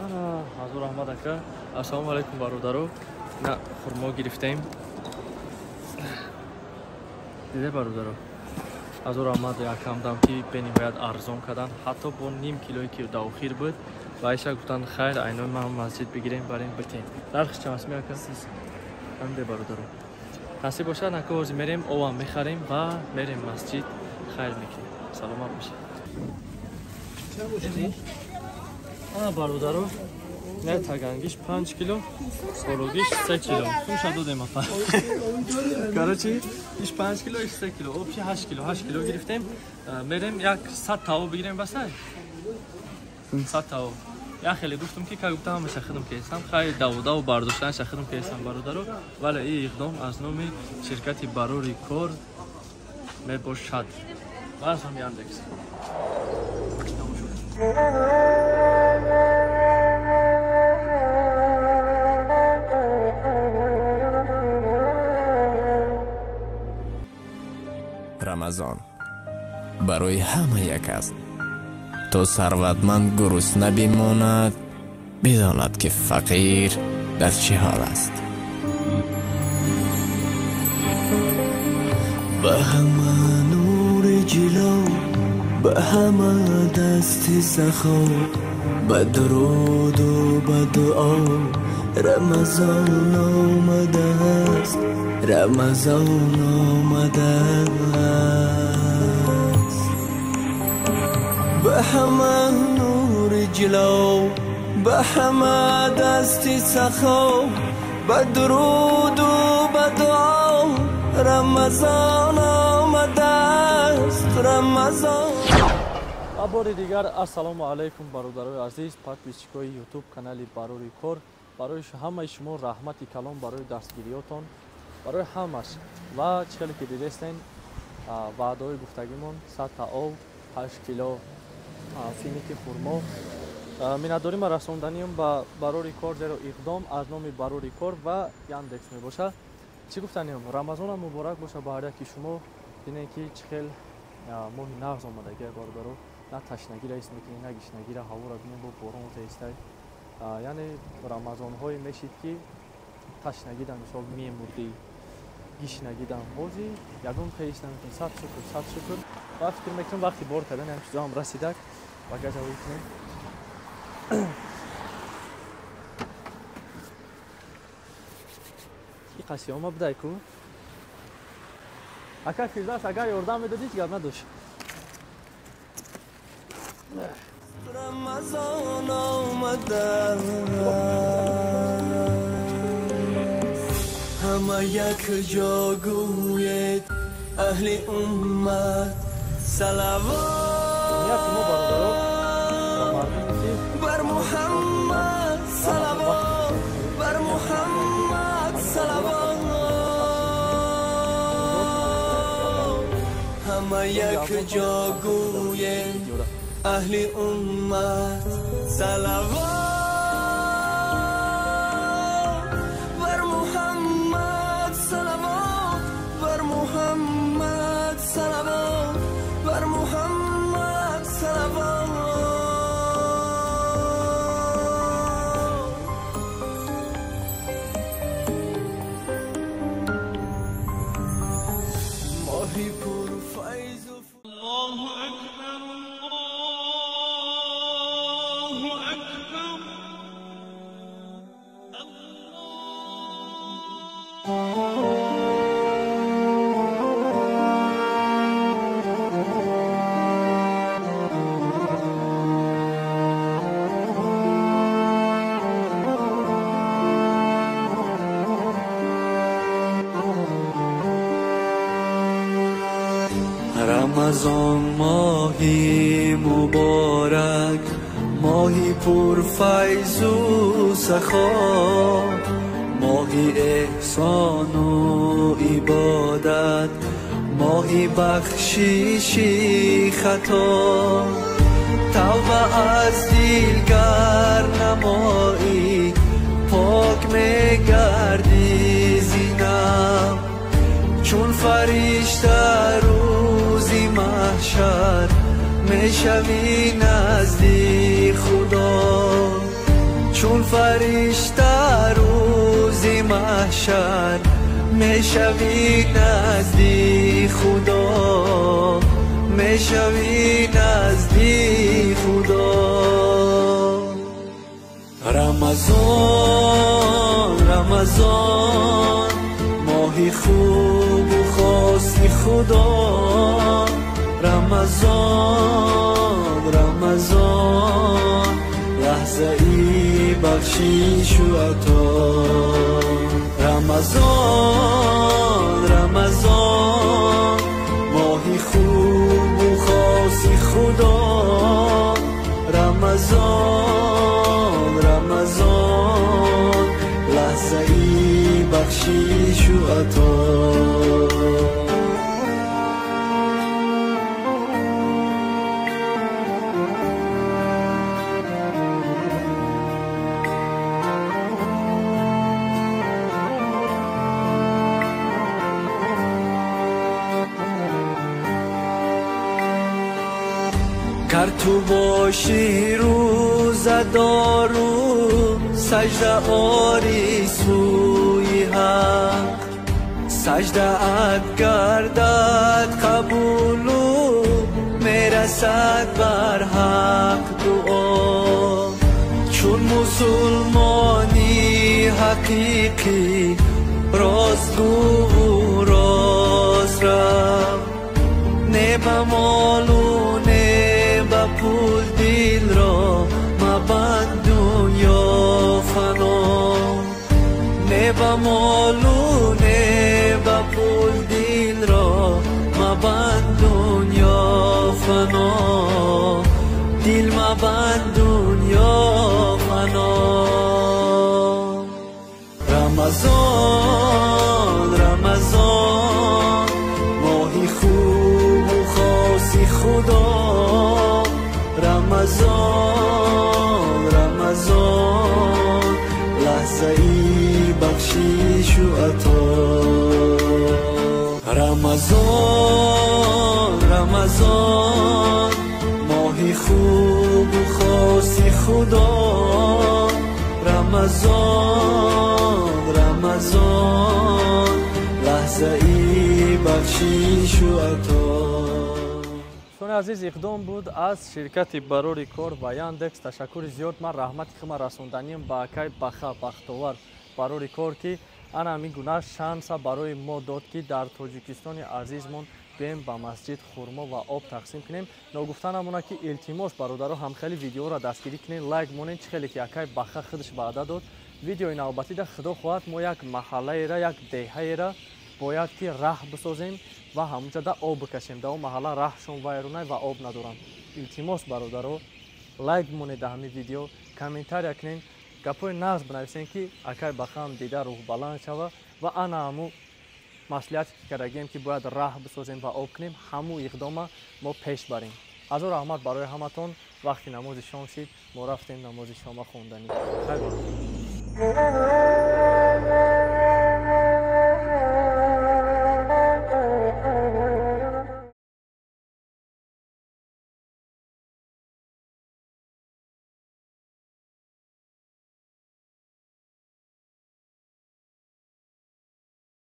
Ана ҳазор раҳмат ака. Ассалому алайкум бародаро. На хурмо гирифтем. Диде бародаро. Ҳазор раҳмат якамдам ки бениҳоят арзон кардан, ҳатто бо ним килое ки дар охир буд. Ва айша гуфтанд хайр, айнои ман масҷид бигирем, барем битем. Нархш чанд аст ака? Ҳамде бародаро. Насиб бошад, нака ҳозир мерем, овам мехарем ва мерем масҷид, хайр мекунем. Саломат бошед. Ана бародаро, не тагангиш 5 кило, хӯрогиш 3 кило. Сумша додем апа. Короче, иш 5 кило, иш 3 кило, общий 8 кило, 8 кило гирифтем. Мерем як 100 таво бигирем басай. 100 таво. Я хеле гуфтам ки ка гуфтам ҳамаша худам кесам, хай давудаву бардоштанша худам кесам бародаро, вале ин иқдом аз номи ширкати Барори Кор мебошад. Ва аз номи Яндекс. Рамазон барои ҳама як аст. То сарватманд гурусна бимонад, бидонад ки фақир дар чӣ ҳол аст. Ба ҳама нури ҷило, ба ҳама дасти сахо, ба дуруду ба дуо Рамазон омадааст, Рамазон омадааст. Ба ҳама нури ҷило, ба ҳама дасти сахо, ба дуруду ба дуо Рамазон омадааст, Рамазон. Ва бори дигар ассалому алайкум бародарои азиз, подписчикои YouTube канали Барори Кор. Барои ҳамаи шумо раҳмати калон барои дастгириётон, барои ҳамаш. Ва чӣ хеле ки дидестен, ваъдаҳои гуфтагимон 100 та ов, 8 кило финики хурмо. Миннатдорӣ ма расонданием ба Барори Кор, зеро иқдом аз номи Барори Кор ва Яндекс мебошад. Чӣ гуфтанием? Рамазонам муборак боша ба ҳар яки шумо. Бинед ки чӣ хел моҳи нағз омадагия бародаро. На ташнагира ҳис мекунӣ, на гишнагира, ҳаворо бинем бо борон зеистай. Яъне рамазонҳое мешид ки ташнагида мисол мемурдӣ, гишнагида. Ҳозир ягон ҳис намекунӣ. Сад шукр, сад шукр. Ва фикр мекунам вақти бор кардан ҳам чизо ҳам расидак. Багажа викунем. И қасиёма будай ку? Ака Фирдавс, агар ёрдам медодӣ, ҳеҷ гап надошт. Рамазон омадааст, ҳама якҷо гӯед аҳли уммат салавот бар Муҳаммад, салавот бар Муҳаммад, салавот. Ҳама якҷо гӯед аҳли уммат салавот бар Муҳаммад, салавот бар Муҳаммад, салавот бар Муҳаммад, салавот. Моҳи пурфайзу Аллоҳу акбар, Аллоҳу акбар, Рамазон моҳи муборак, моҳи пурфайзу сахо, моҳи эҳсону ибодат, моҳи бахшиши хато. Тавба аз дил гар намоӣ, пок мегардӣ зинам. Чун фаришта рӯзи маҳшар мешавӣ назди Худо. фаришта рӯзи маҳшар мешавӣ назди Худо, мешавӣ назди Худо. Рамазон, Рамазон, моҳи хубу хоси Худо. Рамазон, Рамазон, лаҳзаи бахшишу ато. Рамазон, Рамазон, моҳи хубу хоси Худо. Рамазон, Рамазон, лаҳзаи бахшишу ато. Гар ту бошӣ рӯзадору сажда орӣ сӯи ҳақ, саждаат гардад қабулу мерасад бар ҳақ дуо. Чун мусулмони ҳақиқӣ ростгӯву рострав, не ба молу не ба пул дилро мабанд дунё фано, не ба молу не ба пул дилро мабанд дунё фано, дил мабанд дунё фано. Рамазон, Рамазон, моҳи хубу хоси Худо. Рамазон, Рамазон, лаҳзаи бахшишу ато. Рамазон, Рамазон, моҳи хубу хоси Худо. Рамазон, Рамазон, лаҳзаи бахшишу ато. Дӯстони азиз, иқдом буд аз ширкати Барори кор ва Яндекс. Ташаккури зиёд. Ман раҳмати худро расонданием ба акай Баха Бахтовар Барори кор, ки ана ҳамин гуна шанса барои мо дод, ки дар Тоҷикистони азизмон бием ба масҷид хурмо ва об тақсим кунем. Ногуфта намонад, ки илтимос, бародаро, ҳамхели видеоро дастгирӣ кунед, лайк монед, чӣ хеле ки акай Баха худаш ваъда дод. Видеои навбатида худо хоҳад мо як маҳаллаера, як деҳаера бояд ки раҳ бисозем ва ҳамунҷода об бикашем. Дар он маҳалла раҳшон вайронай ва об надоранд. Илтимос, бародаро, лайк монед дар ҳамин видео, комментария кунед, гапҳои нағз бинависем, ки акай Бахам дида рӯҳбаланд шава ва ана ҳаму маслиҳате ки кардагием, ки бояд раҳ бисозем ва об кунем, ҳаму иқдома мо пеш барем. Ҳазор раҳмат барои ҳаматон. Вақти намози шом шид, мо рафтем намози шома хонданӣ. Хайр бародар.